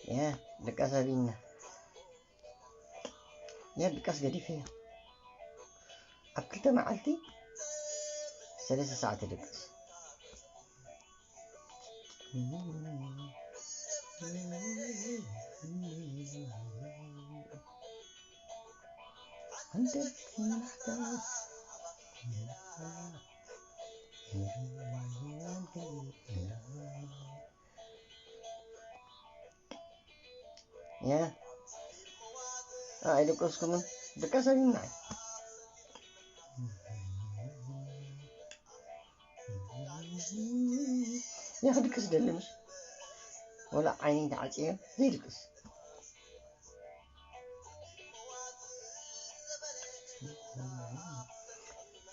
ያ ድቃስ ኣቢልና። ያ ድቃስ ገዲፈዮ። ኣብ ክልተ መዓልቲ ሰለስተ ሰዓት ድቅስ። ያ ኣይደቀስኩምን። ድቃስ ኣቢልና። ያ ክድቅስ ደሊ ምስ ወላ ዓይነይ ተዓጽየ ዘይድቅስ።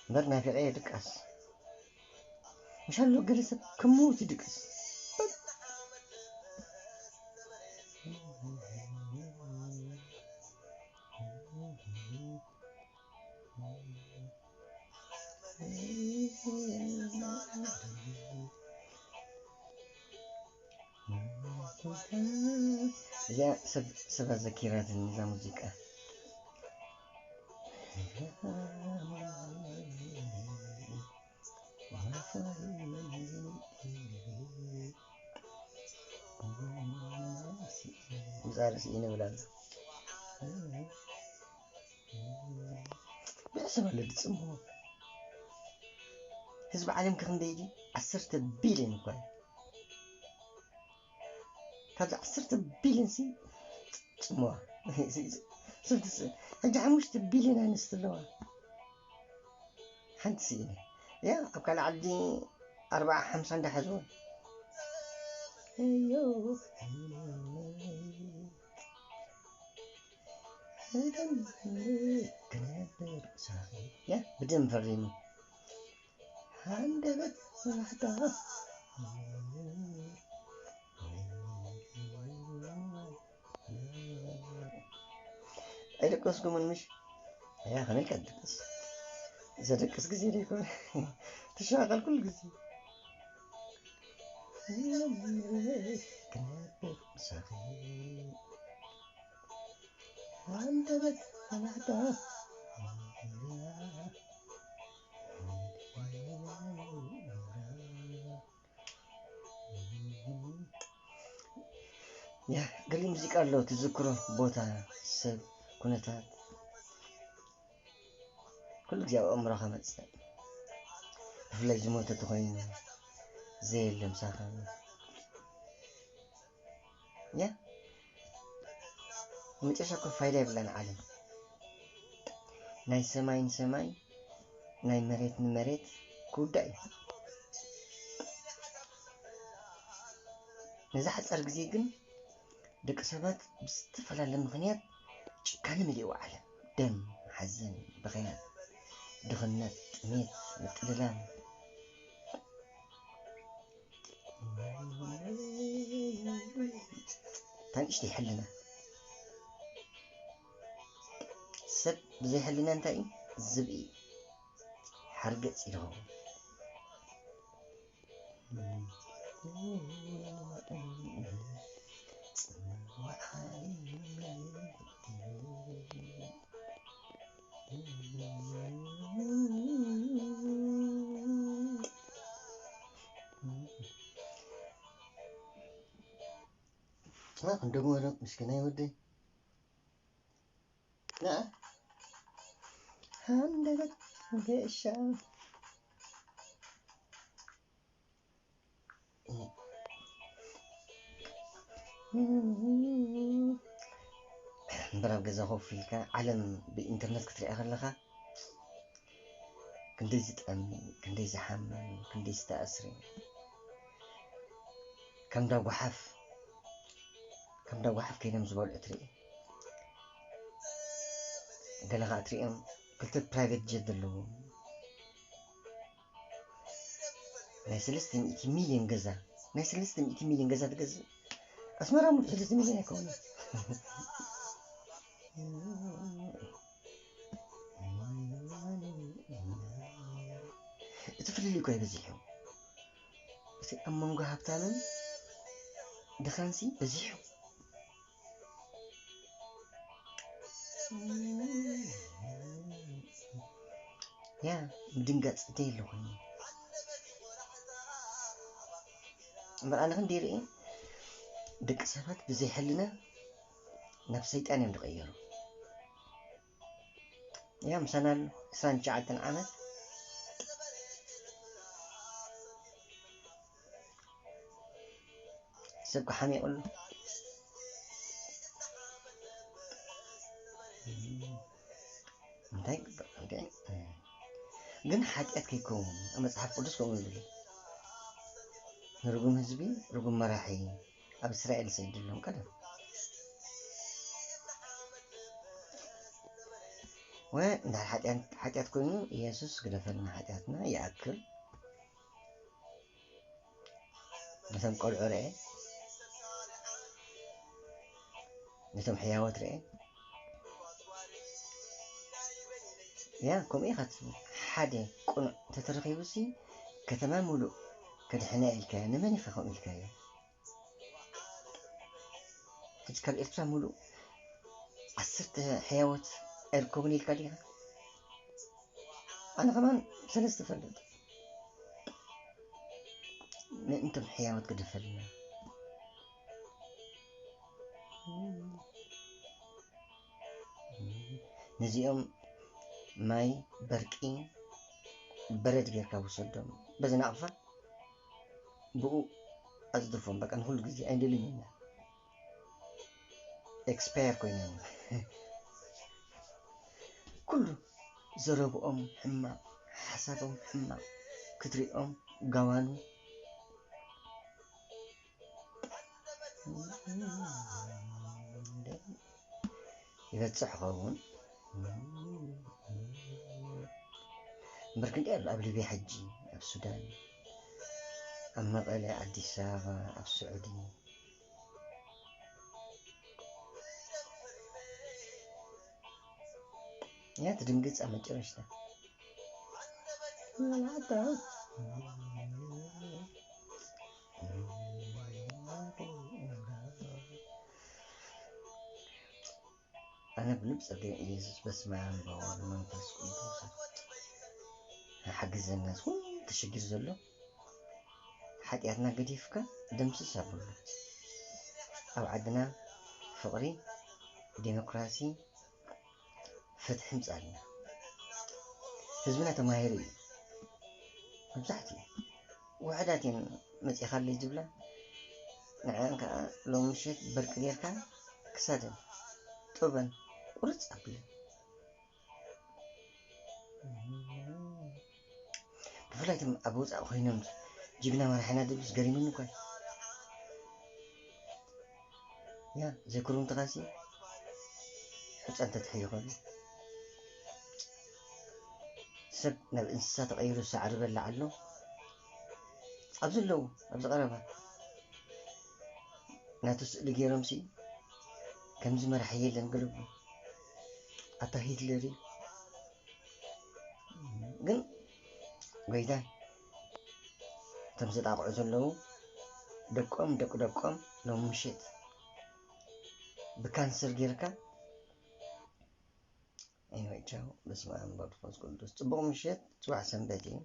እምበር ናፊቐ ድቃስ። ምሻሎ ገለ ሰብ ክምውት ይድቅስ። እዚኣ ሰብ፣ ሰብ ኣዘኪራትኒ እዛ ሙዚቃ። ብዛዕባ ስኢነ ብላ ኣሎ። ብሕሰብ ኣሎ ድጽምዎ። ህዝቢ ዓለም ከ ክንደይ ድዩ? ዓሰርተ ቢልዮን እኳ እዩ። ካብዚ ዓሰርተ ቢልዮን ሲ ጽምዋ። ስንት ስ-፣ ሕጂ ሓሙሽተ ቢልዮን ኣንስቲ ኣለዋ። ሓንቲ ስኢነ። ያ ኣብ ካልእ ዓዲ ኣርባዓ ሓምሳ እንዳሓዝዎ። እዮ። ክነብር ሳኺ። ያ ብደም ፈሪሙ። ሃንደበት መራሕታ። ኣይደቀስኩምን ምሽ? ኣያ ከመይ ከድቅስ? ዘደቅስ ግዜ ዘይኮነ። ትሻቐል ኩሉ ግዜ። ክነብር ምሳኺ። ሃንደበት መራሕታ። ያ፣ ገለ ሙዚቃ ኣሎ፣ ትዝክሮ ቦታ፣ ሰብ፣ ኩነታት፣ ኩሉ ግዜ ኣብ ኣእምሮኻ መጽእ። ብፍላይ ዝሞተ ተኾይኑ፣ ዘየለ ምሳኻ። ያ፣ መጨረሻ እኮ ፋይዳ የብላን ዓለም። ናይ ሰማይ ንሰማይ፣ ናይ መሬት ንመሬት ክውዳእ እዩ። ነዛ ሓጻር ግዜ ግን ደቂ ሰባት ብዝተፈላለየ ምኽንያት ጭካነ መሊእዋ ዓለም። ደም፣ ሓዘን፣ ብኽያት፣ ድኽነት፣ ጥሜት፣ ምጥልላም። እታ ንእሽተይ ሕልና። ሰብ ብዘይ ሕልና እንታይ እዩ? ዝብኢ። ሓርገጽ እዩ ዝኸውን። ና ክንደግሞ ዶ ምስኪናይ ወደይ? ና ሃንደበት ገሻ። እምበር ኣብ ገዛ ኮፍ ኢልካ ዓለም ብኢንተርነት ክትሪኣ ከለኻ ክንደይ ዝጠሚ፣ ክንደይ ዝሓምም፣ ክንደይ ዝተኣስረ፣ ከም ዳ ጓሓፍ፣ ከም ዳ ጓሓፍ ከይኖም ዝበልዑ ትርኢ። ገለ ኸዓ ትሪኦም ክልተ ፕራይቬት ጀት ዘለዎም። ናይ ሰለስተ ሚእቲ ሚልዮን ገዛ፣ ናይ ሰለስተ ሚእቲ ሚልዮን ገዛ ትገዝእ? ኣስመራ ሙሉእ ሰለስተ ሚልዮን ኣይከውንን። እቲ ፍልልይ እኮ ይበዝሕ እዩ። እቲ ኣብ መንጎ ሃብታምን ድኻንሲ በዚሑ። ያ ምድንጋጽ እንተ የለ ኮይኑ። እምበር ኣነ ክንደይ ርኢ፣ ደቂ ሰባት ብዘይ ሕልና ናብ ሰይጣን እዮም ዝቐየሩ። ያ ምሳና ኣሎ ዕስራን ትሽዓተን ዓመት። ሰብ ክሓሚቑሉ እንታይ ግበር እንዴ? ግን ሓጢኣት ከይከውን ኣብ መጽሓፍ ቅዱስ ከምኡ ይብል፣ ንርጉም ህዝቢ ርጉም መራሒ ኣብ እስራኤል ሰይድሎም ቀደም። ወ እንድሕር ሓጢኣት፣ ሓጢኣት ኮይኑ ኢየሱስ ግደፈልና ሓጢኣትና ይኣክል። ነቶም ቆልዑ ርኤ፣ ነቶም ሕያወት ርኤ። ያ ከምኡ ኢኻ ትብል። ሓደ ቁኑዕ እንተተረኺቡሲ ከተማ ሙሉእ ከድሕና ኢልካዮ። ንመን ኢኻ ከምኡ ኢልካዮ? ሕጂ ካብ ኤርትራ ሙሉእ ዓሰርተ ሕያወት ኣይርከቡን ኢልካ ዲኻ? ኣነ ከማን ሰለስተ እፈልጥ። ምእንቶም ሕያወት ግደፈልና። ነዚኦም ማይ፣ በርቂ፣ በረድ ጌርካ ውሰዶም። በዚ ናቕፋ ብኡ ኣጽድፎም። በቃ ንኹሉ ግዜ ኣይንደልን ኢና። ኤክስፓየር ኮይኖም። ኩሉ ዘረብኦም ሕማቕ፣ ሓሳቦም ሕማቕ፣ ክትሪኦም ጋዋኑ። ይበጽሕ ኸውን። እምበር ክንደይ ኣሎ ኣብ ሊብያ ሕጂ፣ ኣብ ሱዳን፣ ኣብ መቐለ፣ ኣዲስ ኣበባ፣ ኣብ ስዑዲ። ያ ትድንግጽ ኣብ መጨረሽታ። ኣነ ብሉጽ ጸገ ኢየሱስ በስመ ኣብ ወወልድ መንፈስ ቅዱስ ሓግዘና። እዚ ኩሉ ተሸጊሩ ዘሎ ሓጢኣትና ገዲፍካ ደምስስ ኣብሉ። ኣብ ዓድና ፍቕሪ፣ ዲሞክራሲ፣ ፍትሒ ምጻልና። ህዝብና ተማሂሩ እዩ። መብዛሕትኡ ውሑዳት እዮም መጺኻለይ ዝብላ። ንዐን ከኣ ሎሚ ምሸት በርቂ ጌርካ ክሳደን ጡበን ቁርጽ ኣብለን። ብፍላይ እቶም ኣብ ወጻኢ ኮይኖም ጅግና መራሒና ዝብሉስ ገሪሙኒ እኮ እዩ። ያ ዘይክሩም ተኻሲ ሕጻን ተትሕዩ ከሎ ሰብ ናብ እንስሳ ተቐይሩ ሳዕሪ በላዕ ኣሎ። ኣብዚ ኣለዉ፣ ኣብዚ ቀረባ ናቱ ስእሊ ገይሮም ሲ ከምዚ መራሒ የለን ገለቡ ኣታ ሂትለር እዩ። ግን ጎይታ እቶም ዘጣቕዑ ዘለዉ ደቆም ደቂ ደቆም ሎም ምሸት ብካንሰር ጌርካ። Anyway ቻው። በስመ ኣብ ወወልድ ወመንፈስ ቅዱስ። ጽቡቕ ምሸት። ጽባሕ ሰንበት እዩ።